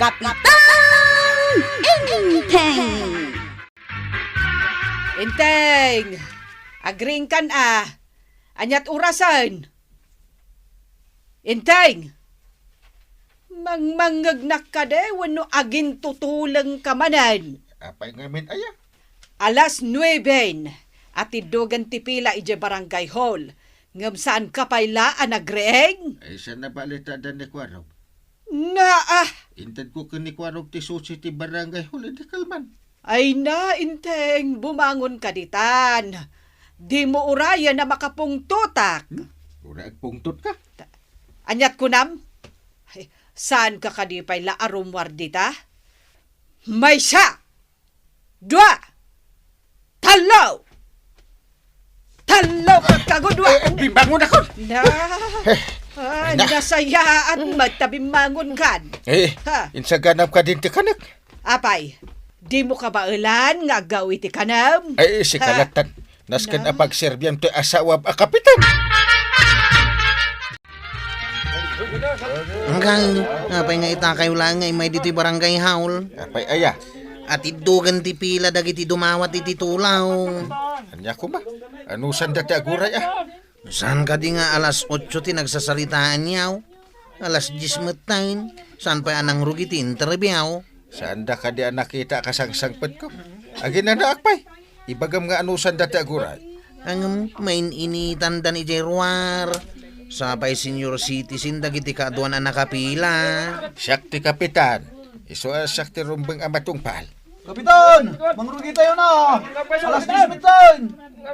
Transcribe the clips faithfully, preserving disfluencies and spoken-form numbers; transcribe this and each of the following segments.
Kapitan Enteng! Enteng! Agriingkan a. Aniat orasen? Enteng! Mangmangngegnak kadi wenno agintutulengka manen? Apay ngamin aya? Alas nueben, a tiddogen ti pila idiay barangay hall, ngem saanka pay la a nagriing? Ay, saan a balita da ni Kuarog? Naa! Intedko ken ni Kuarog ti susi ti barangay hall, idi kalman. Ay na, Enteng, bumangonka ditan. Dimo urayen a makapungtotak. Hmm? Uray agpungtotka? Ta-, aniat kunam? Ay, saanka kadi pay la a rummuar dita? Maysa! Dua! Tallo! Tallo ket kagudua! Eh, eh, bimbangon ako! Na, Eh, ah, na. Nasayaat met ta bimmangonkan. Eh, Ha? Insaganam kadin ti kanek. Apay, dimo kabaelan nga aggaw iti kanem? Eh, sika Ha? Lattan. Nasken Na. a pagserbiam toy asawam a kapitan. Anggal, apay nga itakayo laeng nga immay ditoy barangay hall? Apay aya? Atiddogen ti pila dagiti dumawat iti tulaw. Ania koma? Anusanda ti aguray a? Saan kadi nga alas otso ti nagsasaritaanyo? Alas dies metten. Saan pay a nangrugi ti interview? Saanda kadi a nakita a kasangsangpetko? Aginanaak pay. Ibagam nga anusanda ti aguray. Ngem, main-initandan idiay ruar. Sapay senior citizen dagiti kaaduan a nakapila. Siak ti kapitan. Isu a siak ti rumbeng a matungpal. Kapitan! Mangrugitayo na! Alas dies metten!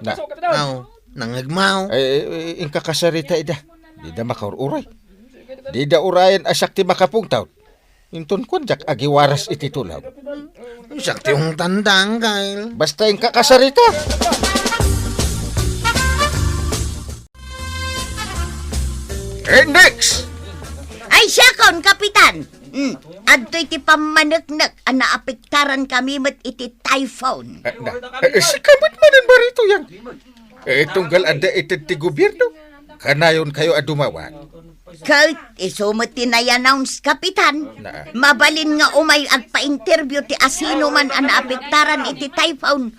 Na. Aw, nangngegmo. Ay, ay, ay, inka kasarita ida. Dida makaur-uray. Dida urayen a siak ti makapungtaw. Inton kuan diak agiwaras iti tulaw. Siak ti ungtanda, anggal. Basta inka kasarita. Eh, next! Ay, siakon, Kapitan! Hmm, adtoy ti pammaneknek a naapektaran kami met iti typhoon. Eh, na, eh, sika met manen, Marito, yan. Eh, tunggal adda ited ti gobierno, kanayonkayo a dumawat. Ket isu met ti nai-announce, Kapitan. Na. Mabalin nga umay agpa-interview ti asinoman a naapektaran iti typhoon.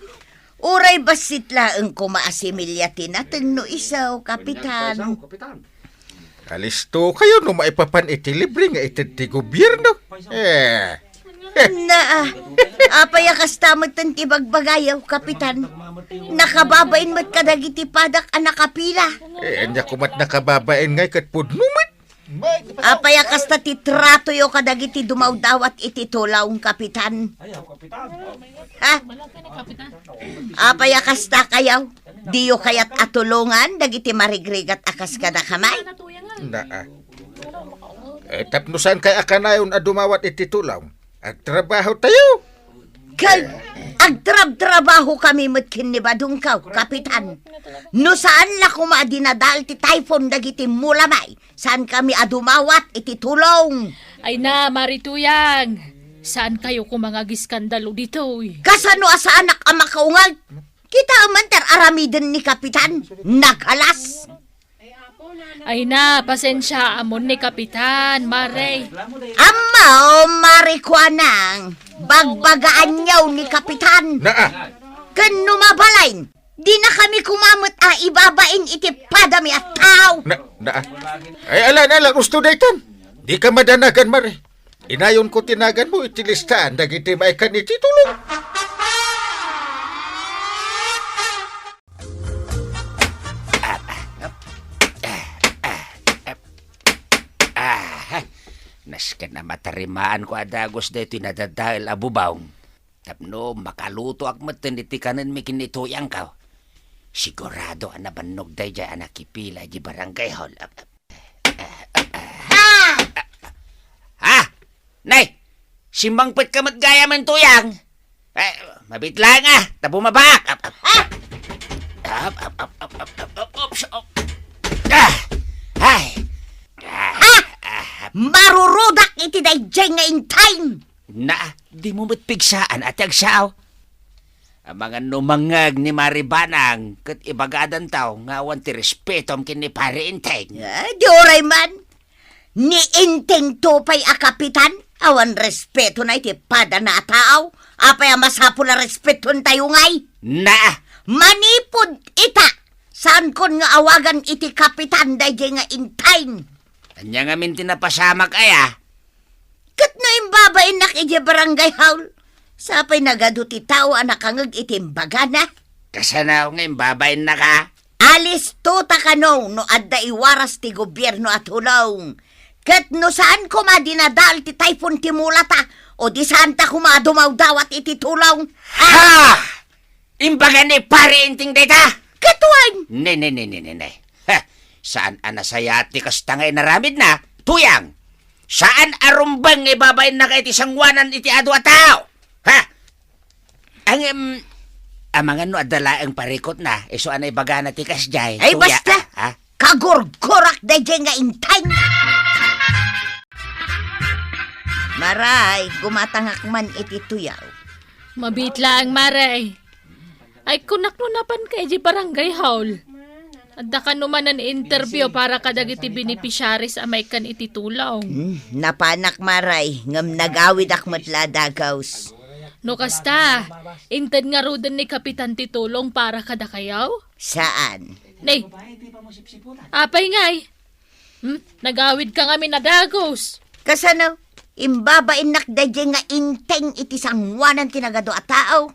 Uray bassit laeng koma a similya ti nateng no isu, Kapitan. Alistokayo no maipapan iti libre nga ited ti gobierno. Eh. Naa, apay a kasta metten ti bagbagayo, Kapitan? Nakababain met kadagiti padak a nakapila. Eh, ania komat nakababain ngay ket pudno met? Apay a kasta ti tratoyo kadagiti dumawdawat iti tulaw, Kapitan? Ha? Apay a kasta kayo? Diyo kayat a tulongan dagiti marigrigat a kas kadakami? Naa. Eh, tapno saan kay a kanayon a dumawat iti tulaw, agtrabaho tayo. Ket agtrabtrabaho kami met ken ni Badongko, Kapitan. No saan la koma a dinadael ti typhoon dagiti mulami, saan kami a dumawat iti tulong. Ay na, Marituyang, saan kayo koma nga agiskandalo ditoy? Kasano a saanak a makaungeg? Kita man ti ar-aramiden ni Kapitan, nagalas. Ay na, pasensiaamon ni Kapitan, Mare. Ammo, Mare Kuanang, bagbagaanyo ni Kapitan. Naa. Ken no mabalin, dina kami koma met a ibabain iti padami a tao. Na, naa. Ay, alan, alan, usto daytan. Dika madanagan, Mare. Inayonko ti naganmo iti listaan dagiti maikan iti tulong. Ah, nasken a matarimaanko a dagus daytoy nadadael a bubong. Tapno makalutoak metten iti kanenmi ken ni Tuyangko. Sigurado a nabannog daydiay a nakipila iti barangay hall. Ah! Ah! Nay! Simmangpetka met gayam, Tuyang! Eh, mabitlang, ah! Ta bumabaak! Ap, ap. Ah! Ap, ap, ap. Ah! Ay! Ah! Ah! Marurudak iti daydiay nga intay! Na, dimo met pigsaan a ti agsao. Amangan no mangngeg ni Mari Banang ket ibagadanto nga awan ti respetom ken ni Pari Enteng. Ah, di uray man. Ni Enteng to pay a kapitan, Awan respetona iti padana a tao. Apay a masapul a respetoentayo ngay? Na! Manipud ita, saankon nga awagan iti kapitan daydiay nga inteng. Ania ngamin ti napasamak aya? Ket no imbabainnak idiay barangay hall, sapay nagadu ti tao a nakangeg iti imbagana. Kasano nga imbabainnaka? Alistota kano no adda iwaras ti gobierno a tulong. Ket no saan koma dinadael ti taypon ti mulata, o di saanta koma a dumawdawat iti tulong. Ha! Imbaga ni Pare Inting dayta? Ket wen! Ne, ne, ne, ne, ne, ne. Ha! Saan a nasayaat ti kasta nga inaramidna, Tuyang? Saan a rumbeng nga ibabainnaka iti sangoanan iti adu a tao? Ha? Ngem, amangan no adda laeng parikutna, isu a naibagana ti kasdiay. Ay, Tuya, basta! Ha? Kagurgurak daydiay nga inteng! Maray, gumatangak man iti tuyaw. Mabiit laeng, Maray. Ay, kunak no napanka idiay barangay hall. Adda kano manen interview para kadagiti beneficiaries a maikkan iti tulong. Hmm, napanak, Maray, ngem nagawidak met la a dagus. No kasta, inted ngaruden ni Kapitan ti tulong para kadakayo? Saan? Ne, apay ngay? Hmm? Nagawidka ngamin a dagus. Kasano? Imbabainnak daydiay nga inteng iti sangoanan ti nagadu a tao.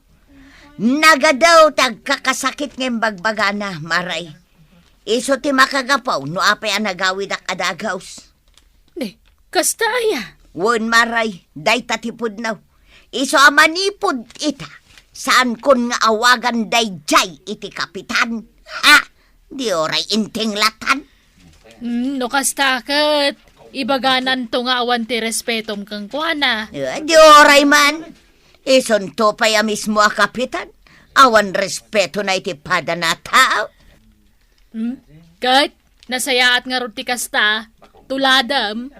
Nagadu ti agkakasakit nga imbagbagana, Maray. Isu ti makagapu no apay a nagawidak a dagus. Ne, kasta aya? Wen, Maray, dayta ti pudno. Isu a manipud ita, saankon nga awagan daydiay iti kapitan. Ha? Di uray inteng latan? Hmm, no kasta ket, ibagananto nga awan ti respetom kenkuana. Eh, di uray man. Isunto pay a mismo a kapitan. Awan respetona iti padana a tao. Hmm? Ket, nasayaat ngarud ti kasta, tuladem.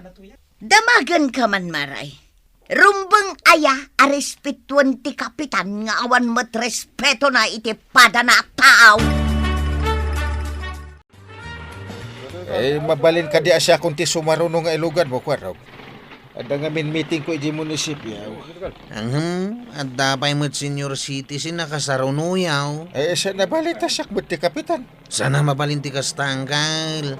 Damagenka man, Maray. Rumbeng aya a respetuen ti kapitan nga awan met respetona iti padana a tao? Eh, mabalin kadi a siakon ti sumaruno nga iluganmo, Kuarog? Adda ngamin meetingko idiay munisipio. Ahem, adda pay met senior citizen a kasarunoyo. Eh, saan a mabalin ta siak met ti kapitan? Saan a mabalin ti kasta, Angkel.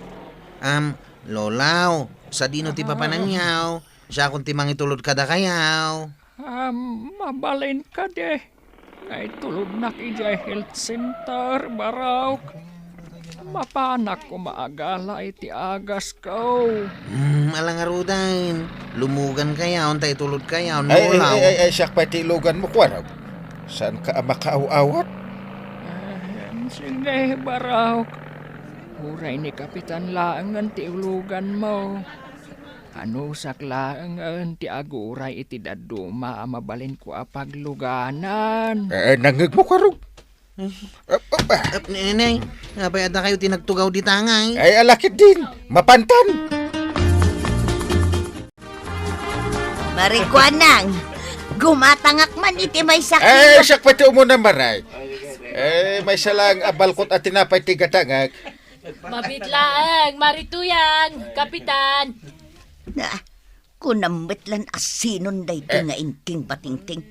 Am, Lolaw, sadino ti papananyo? Siakon ti mangitulod kadakayo. Ah, mabalin kadi nga itulodnak idiay health center, Barok. Mapanak koma a gala iti agasko. Hmm, ala ngaruden. Lumugankayo, ta itulodkayo, Ay, ay, Lolaw. Ay, ay, ay, siak pay ti iluganmo, Kuarog. Saanka a makaaw-awat? Ahem, sige, Barok. Uray ni Kapitan laengen ti iluganmo. Anusak laengen ti aguray iti dadduma a mabalinko a pagluganan. Eh, nangngegmo, Kuarog? Ap, ap, ah. Ap, Nenay, apay adda kayo ti nagtugaw dita ngay? Ay, ala ketdin. Mapantan. Marikuanang, gumatangak man iti maysa Ay, kilo. Siak pay ti umuna, Maray. Eh, maysa lang a balkot a tinapay ti gatangak. Mabiit laeng, Marituyang, Kapitan. Na, kunam met lan a sinon daytoy Eh. nga inting batingting.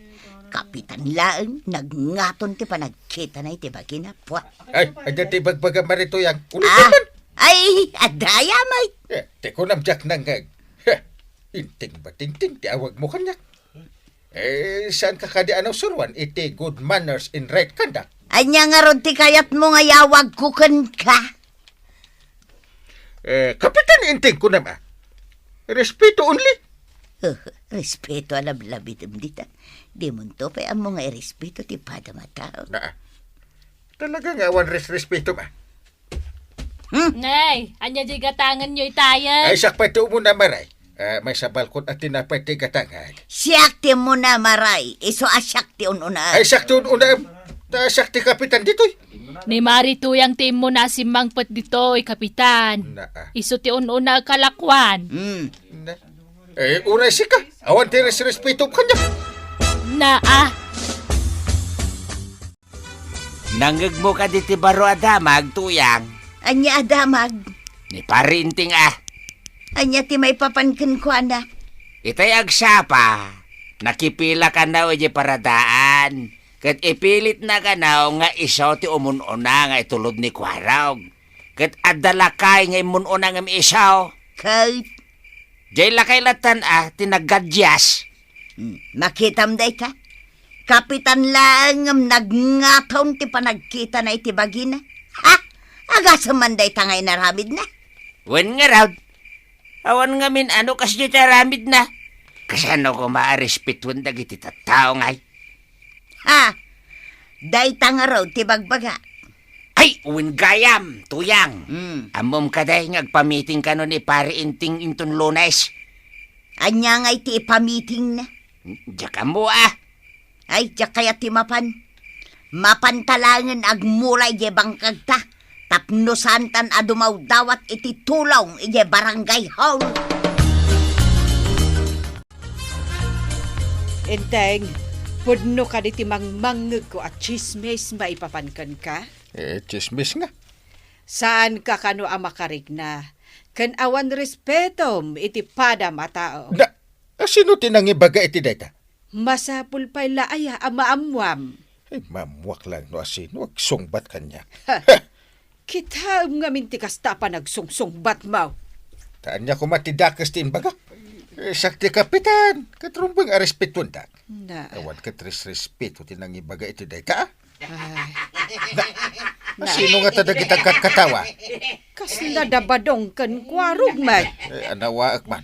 Kapitan laeng, nagngaton ti panagkitana iti bagina. Pua. Ay, adda ti bagbaga, Marituyang. Ulit Ah, naman. Ay, adda aya met. Eh, ti kunam diak nangngeg. Heh, inting batingting ti awagmo kaniak. Eh, saanka kadi a nausuroan iti good manners and right conduct? Ania ngarud ti kayatmo nga yawagko kenka? Eh, Kapitan Inting, kunam a. Respeto only. Oh, respeto a lablabidem dita. Dimonto pay ammo nga irespeto ti padam a tao. Na, talaga nga awan res-, respeto ba? Hmm? Nay, ania di gatangenyo itayen? Ay, siak pay ti umuna, Maray. Ah, maysa balkot a tinapay ti gatangak. Siak ti umuna, Maray. Isu a siak ti un-una. Ay, siak ti un-una. Ta siak ti kapitan ditoy. Ni Marituyang ti immuna a simmangpet ditoy, Kapitan. Naa. Isu ti un-una a kalakuan. Hmm. Na. Eh, uray sika. Awan ti resrespeto kaniak. Naa. Nangngegmo kadi ti baro a damag, Tuyang? Ania a damag? Ni Pari Inting a. Ania ti maipapan kenkuana? Itay agsapa, nakipila kano idiay paradaan, ket ipilitna kano nga isu ti umun-una nga itulod ni Kuarog. Ket adda lakay nga immun-una ngem isu. Ket? Diay lakay lattan a ti naggadyas. Hmm, makitam dayta? Kapitan laeng ngem nagngaton ti panagkitana iti bagina. Ha? Agasem man dayta nga inaramidna? Wen ngarud, awan ngamin ano kasdiay ti aramidna. Kasano koma a respetuen dagiti tattao ngay? Ha? Dayta ngarud ti bagbaga. Ay, wen gayam, Tuyang. Hmm. Ammom kadi nga agpamiting kano ni Pari Inting inton Lunes? Ania ngay ti ipamitingna? Diak ammo a. Ay, diak kayat ti mapan. Mapanta laengen agmula idiay bangkagta tapno saantan a dumawdawat iti tulong idiay barangay hall. Enteng, pudno kadi ti mangmangngegko a tsismis maipapan kenka? Eh, tsismis nga. Saanka kano a makarikna, ken awan respetom iti padam a tao. Na, a sino ti nangibaga iti dayta? Masapul pay la aya a maammuam? Ay, maammuak laeng no a sino agsungbat kaniak. Ha! Kitaem ngamin ti kasta a panagsungsungbatmo. Ta ania koma ti dakes ti imbagak? Eh, siak ti kapitan, ket rumbeng a respetuendak. Na. Awan ket resrespeto ti nangibaga iti dayta, a? Ay. Na, sino ngata dagiti agkatkatawa? Kasla da Badong ken Kuarog met. Eh, anawaek man.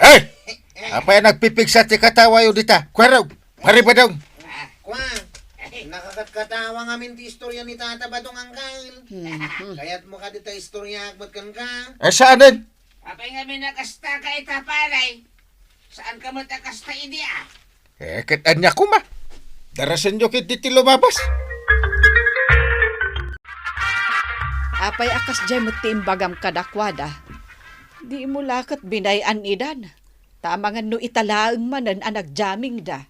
Hey! Apay a nagpipigsa ti katawayo dita? Kuarog! Pari Badong! Kua, nakakatkatawa ngamin ti istorya ni Tata Badong, Angkel. Mhm. Kayatmo kadi ta istoryaak met kenka? Eh, saanen? Apay ngamin a kasta ka ita, pare? Saanka met a kasta idi, a? Eh, ket ania koma? Darasenyo ketdi ti lumabas. Apay a kasdiay met ti imbagam kadakuada? Dimo la ket binay-an-idan, ta amangan no ita laeng manen a nagyamingda.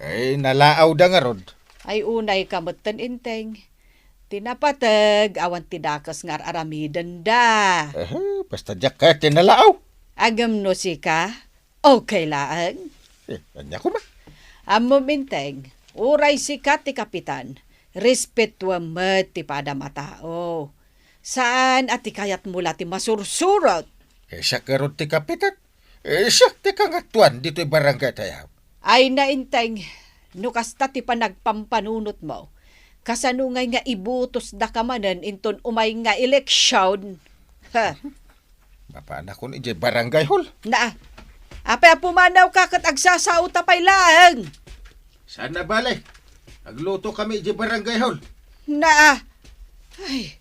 Eh, nalaawda ngarud. Ay, unayka metten, Enteng. Ti napateg, awan ti dakes nga ar-aramidenda. Eh, basta diak kayat ti nalaaw. Ngem no sika, okay laeng. Eh, ania koma? Ammom, Enteng, uray sika ti kapitan, respetuem met ti padam a tao. Saan a ti kayatmo la ti masursurot. Eh, siak ngarud ti kapitan. Eh, siak ti kangatoan ditoy barangay tayo. Ay, na, Enteng, no kasta ti panagpampanunotmo, kasano ngay nga ibutosdaka manen inton umay nga eleksion? Ha? Mapanakon idiay barangay hall. Na, apay a pumanawka ket agsasaota pay laeng? Saan a bale? Agluto kami idiay barangay hall. Na, ay,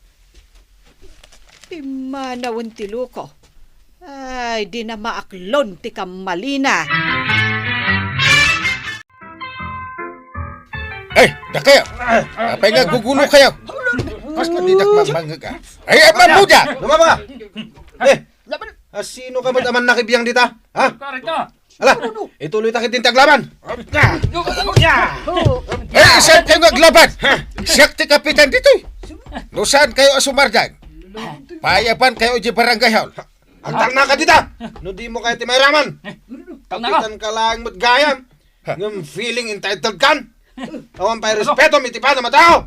pimmanawen ti luko. Ay, dina maaklon ti kammalina. Ay, dakayo! Apay nga gugulo kayo? Kas madidak mamangag, a. Ay, ay, mamuda! Lumama! Eh, a sino ka met a mannakibiang dita? Ha? Ala, ituloy ta ketdin ti aglaban. Eh, saan kayo nga aglaban? Siak ti kapitan ditoy. No saan kayo a sumardeng, payaban kayo idiay barangay hall. Agtalna ka dita. No dimo kayat ti mairaman. Talna ka. Kapitan ka laeng met gayam. Ngem feeling entitled kan. Awan pay respetom iti padam a tao.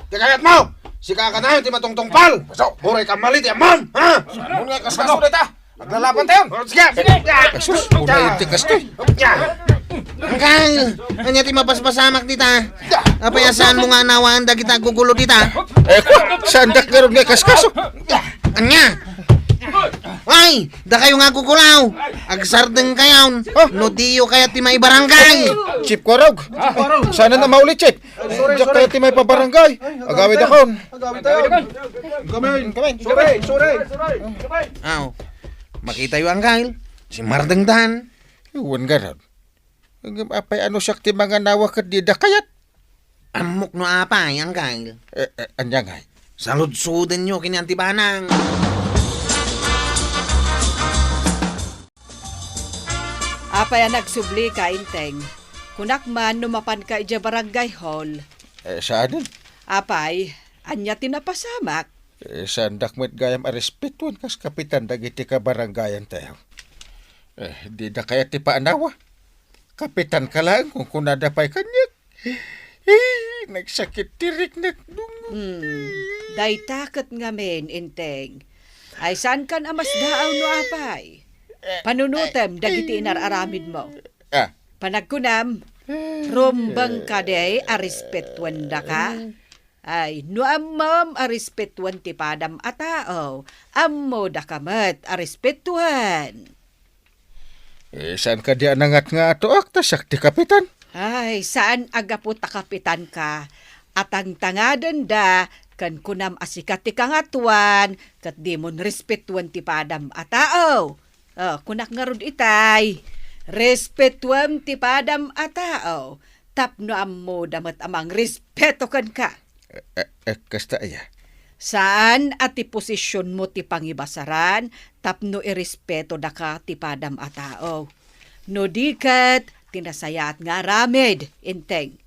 Ti kayatmo, sika kanayon ti matungtungpal. Uray kammali ti ammom, ha? Muna ka sa kaso dita. Aglalaban tayo. Oh, sige, sige. Jesus, unay ti kastoy. Angkel, ania ti mapaspasamak dita? Apay a saanmo nga anawaan dagiti aggugulo dita? Eh, kwa, saandak ngarud nga ikaskaso? Ania? Ay, dakayo nga aggugulo. Agsardeng kayon. Oh. No diyo kayat ti maibarangay. Chief Kuarog. Saan na mauli, Chief? Diak kayat ti maipabarangay. Agawid akon. Agawid tayo. Kami. Kami. Sorry, sorry. Aw. Makitayo, Angkel. Simardengdan. Wen garud. Ngem apay a no siak ti manganawa ket dida kayat? Ammok no apay, Angkel. Eh, eh, ania ngay? Saludsodenyo ken ni Auntie Banang. Apay a nagsublika, Enteng? Kunak man no mapanka idiay barangay hall. Eh, saanen? Apay, ania ti napasamak? Eh, saandak met gayam a respetuen kas kapitan dagiti kabarangayan tayo. Eh, dida kayat ti paanawa. Kapitanka laeng, kunkunada pay kaniak. Eh, nagsakit ti riknak. Hmm, dayta ket ngamin, Enteng. Ay, saankan a masdaaw no apay? Panunotem dagiti inar-aramidmo. Ah. Panagkunam, rumbeng kadi a respetuendaka? Ay, no ammom a respetuan ti padam a tao, ammodaka met a respetuan. Eh, saan kadi a nangatngaatoak ta siak ti kapitan? Ay, saan a gapu ta kapitanka a tangtangadenda ken kunam a sika ti kangatoan ket dimon respetuan ti padam a tao. Oh, kunak ngarud itay, respetuam ti padam a tao tapno ammoda met a mangrespeto kenka. Eh, eh, eh, kasta aya? Saan a ti posisionmo ti pangibasaran tapno irespetodaka ti padam a tao. No di ket, ti nasayaat nga aramid, Enteng.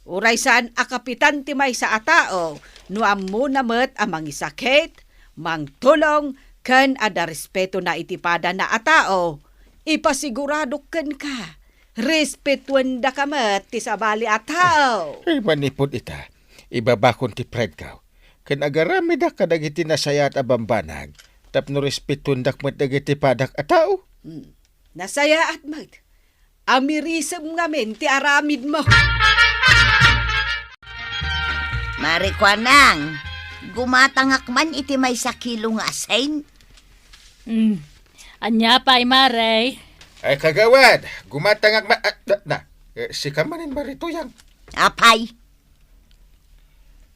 Uray saan a kapitan ti maysa a tao, no ammona met a mangisakit, mangtulong, ken adda respetona iti padana a tao, ipasiguradok kenka, respetuendaka met ti sabali a tao. Eh, manipud ita, ibabakon ti prideko, ken agaramidak kadagiti nasayaat a bambanag, tapno respetuendak met dagiti padak a tao. Hmm. Nasayaat met. Amirisem ngamin ti aramidmo. Mari Kuanang, gumatangak man iti maysa kilo nga asin. Hmm. Ania pay, Mare? Ay, kagawad, gumatangak ma-, ah, na, na. Eh, sika manen, Mari Tuyang. Apay?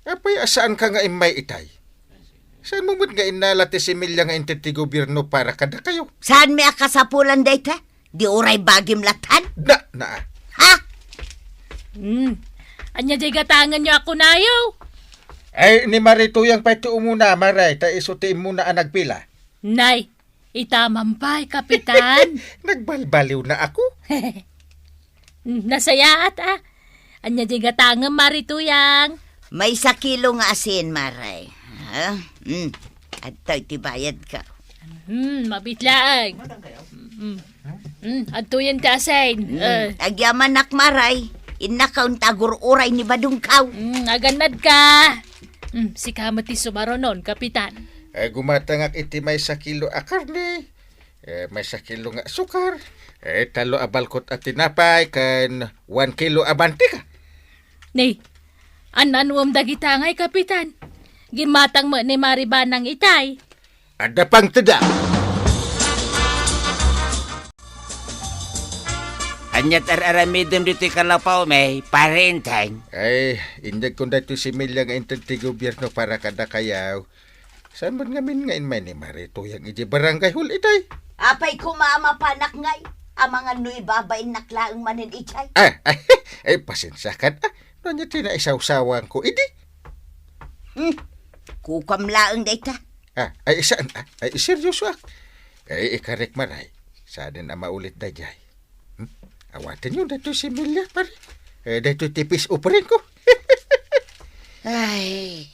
Apay a saanka nga immay itay? Saanmo met nga innala ti similya nga inted ti gobierno para kadakayo? Saanmi a kasapulan dayta? Di uray bagim lattan? Na, na. Ha? Hmm. Ania diay gatangenyo a kunayo? Ay, ni Mari Tuyang pay ti umuna, Mare, ta isu ti immuna a nagpila. Nay, ita man pay, Kapitan. Nagbalbaliw na ako. Nasayaat, ah. Ania diay gatangem, Mari Tuyang? Maysa kilo nga asin, Mare. Ha? Mm. Adtoy ti bayadko. Hmm, mabiit laeng. Mm. Mm, adtoyen ti asin. Mm. Eh. Agyamanak, Mare. Innakaon ta agur-uray ni badongko. Mm, agannadka. Mm, sika met ti sumarunon, Kapitan. Eh, gumatangak iti maysa kilo a karne. Eh, maysa kilo nga asukar, eh, tallo a balkot a tinapay, ken one kilo a mantika. Ni, an-anuem dagita ngay, Kapitan? Gimmatang met ni Mari Banang itay. Adda pangted a. Ania ti ar-aramidem ditoy kalapawmi, Pare Enteng? Ay, inyegkon daytoy similya nga inted ti gobierno para kadakayo. Saan met ngamin nga immay ni Mari Tuyang idiay barangay hall itay? Apay koma a mapanak ngay, amangan no ibabainnak laeng manen idiay? Ah, ay, ay, pasensiakan, ah. No ania ti naisawsawanko idi? Hmm, kukuam laeng dayta. Ah, ay, saan, ah, ay, seryosoak. Ay, ikarek, Mare. Saanen a maulit daydiay. Hmm? Awatenyo daytoy similya, pare. Eh, daytoy ti peace offeringko. Ay.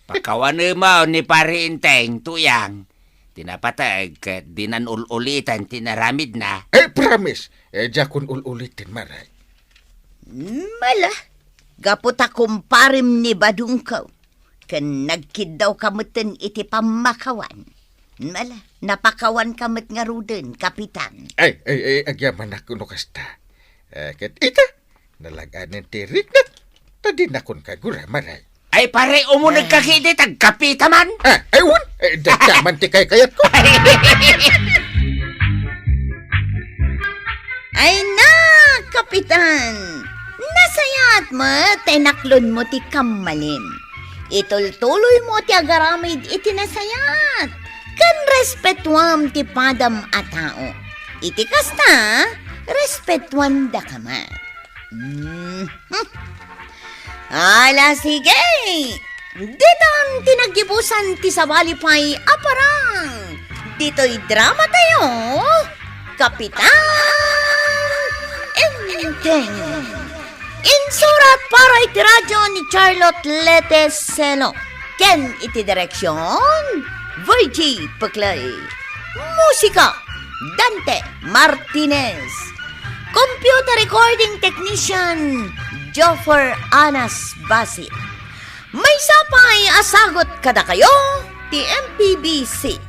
Pakawanenmo ni Pare Enteng, Tuyang. Ti napateg ket dinan ul-uliten ti inaramidna. Eh, promise. Eh, diakon ul-uliten, Mare. Mala, gapu ta kumparem ni badongko. Ken nagkiddawka metten iti pammakawan. Mala, napakawanka met ngaruden, Kapitan. Ay, ay, ay, agyamanak no kasta. Eh, ket ita, nalaganen ti riknak, ta dinakon kagura, Mare. Ay, pare, umunegka. Ay. Kidi, tagkapita man. Ah, ay, wen, eh, dagdaman ti kaykayatko. Ay na, Kapitan! Nasayaat met ta inaklonmo ti kammalim. Itultuloymo ti agaramid iti nasayaat, ken respetuam ti padam a tao. Iti kasta, respetuandaka met. Mhm. Ala, sige! Ditan ti naggibusan ti sabali pay a parang ditoy dramatayo, Kapitan Enteng. Insurat para iti radio ni Charlotte Lete Selo ken iti direksion, Virgie Peclay. Musika, Dante Martinez. Computer recording technician, Joffer Anas Basit. Maysa pay a sagut kadakayo ti M P B C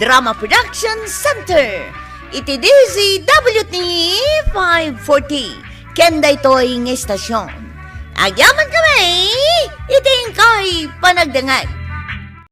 Drama Production Center iti D Z W T five forty. Ken daytoy nga istasyon, agyaman kami iti inkay panagdengngeg.